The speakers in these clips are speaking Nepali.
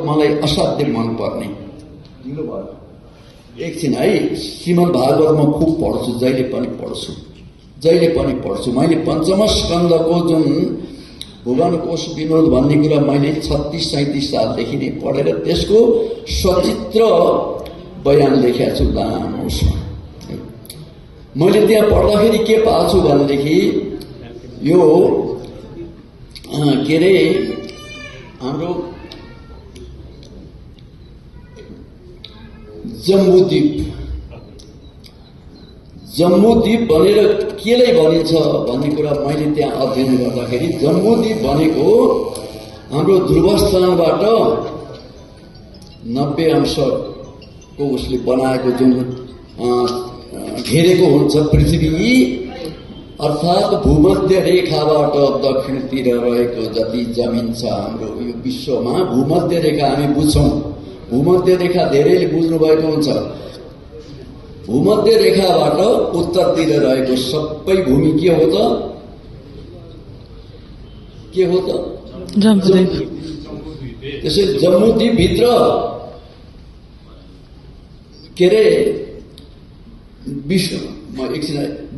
मलाई असाध्य मनपर्ने एकछिन है। श्रीमद् भागवत म खुब पढ्छु, जहिले पनि पढ्छु। मैले पञ्चम स्कन्धको जुन भुवनकोश विनोद भन्ने कुरा मैले 36-37 सालदेखि नै पढेर त्यसको सचित्र बयान लेखेको छु लामो उसमा। मैले त्यहाँ पढ्दाखेरि के पाछु भनेदेखि यो के अरे हाम्रो जम्बूद्वीप भनेर केलाई भनिन्छ भन्ने कुरा मैले त्यहाँ अध्ययन गर्दाखेरि जम्बूद्वीप भनेको हाम्रो ध्रुवस्थानबाट 90 अंशको उसले बनाएको जुन घेरेको हुन्छ पृथ्वी, अर्थात् भूमध्य रेखाबाट दक्षिणतिर रहेको जति जमिन छ हाम्रो यो विश्वमा, भूमध्य रेखा हामी बुझ्छौँ। भूमध्य रेखा धेरैले बुझ्नु भएको हुन्छ। भूमध्य रेखाबाट उत्तरतिर रहेको सबै भूमि के हो त? त्यसैले जम्बूद्वीप भित्र के अरे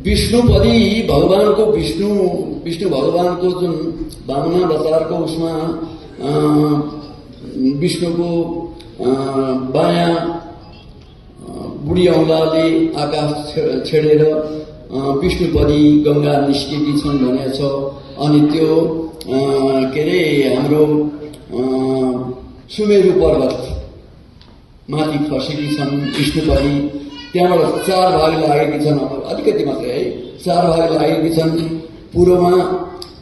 विष्णुपदी भगवानको विष्णु भगवानको जुन वामनावतारको उसमा विष्णुको बायाँ बुढी औँलाले आकाश छेडेर विष्णुपदी गंगा निस्केकी छन् भनेको छ। अनि त्यो के अरे हाम्रो सुमेरु पर्वत माथि खसेकी छन् विष्णुपदी। त्यहाँबाट 4 भाग लागेकी छन्, अलिकति मात्रै है, 4 भाग लागेकी छन्। पूर्वमा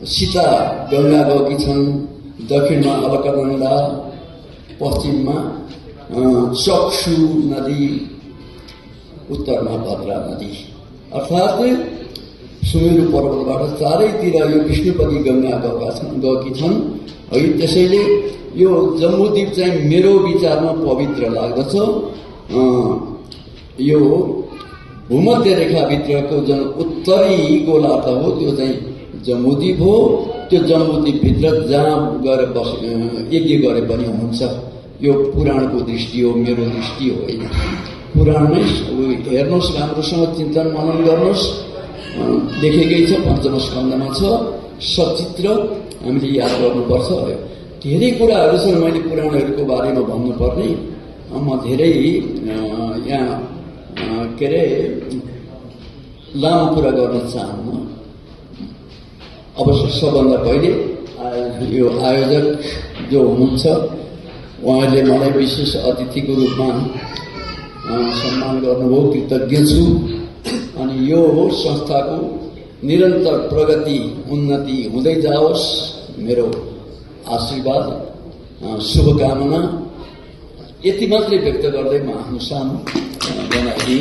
सीता गंगा गएकी छन्, दक्षिणमा अलकनन्दा, पश्चिममा चक्षु नदी, उत्तरमा भद्रा नदी। अर्थात् सुमेरु पर्वतबाट चारैतिर यो विष्णुपदी गंगा गएकी छन्। है त्यसैले यो जम्बूद्वीप चाहिँ मेरो विचारमा पवित्र लाग्दछ। यो भूमध्य रेखाभित्रको जुन उत्तरी गोलार्ध हो त्यो चाहिँ जम्बूद्वीप हो। त्यो जम्बूद्वीपभित्र जहाँ गएर यज्ञ गरे पनि हुन्छ। यो पुराणको दृष्टि हो, मेरो दृष्टि होइन। पुराणमै हेर्नुहोस्, राम्रोसँग चिन्तन मनन गर्नुहोस्, लेखेकै छ, पञ्चम स्कन्धमा छ, सचित्र हामीले याद गर्नुपर्छ। धेरै कुराहरू छन् मैले पुराणहरूको बारेमा भन्नुपर्ने, म धेरै यहाँ के अरे लामो कुरा गर्न चाहन्न। अवश्य सबभन्दा पहिले यो आयोजक जो हुनुहुन्छ उहाँले मलाई विशेष अतिथिको रूपमा सम्मान गर्नुभयो, कृतज्ञ छु। अनि यो संस्थाको निरन्तर प्रगति उन्नति हुँदै जाओस्, मेरो आशीर्वाद शुभकामना यति मात्रै व्यक्त गर्दै म आफ्नो सानो जनाई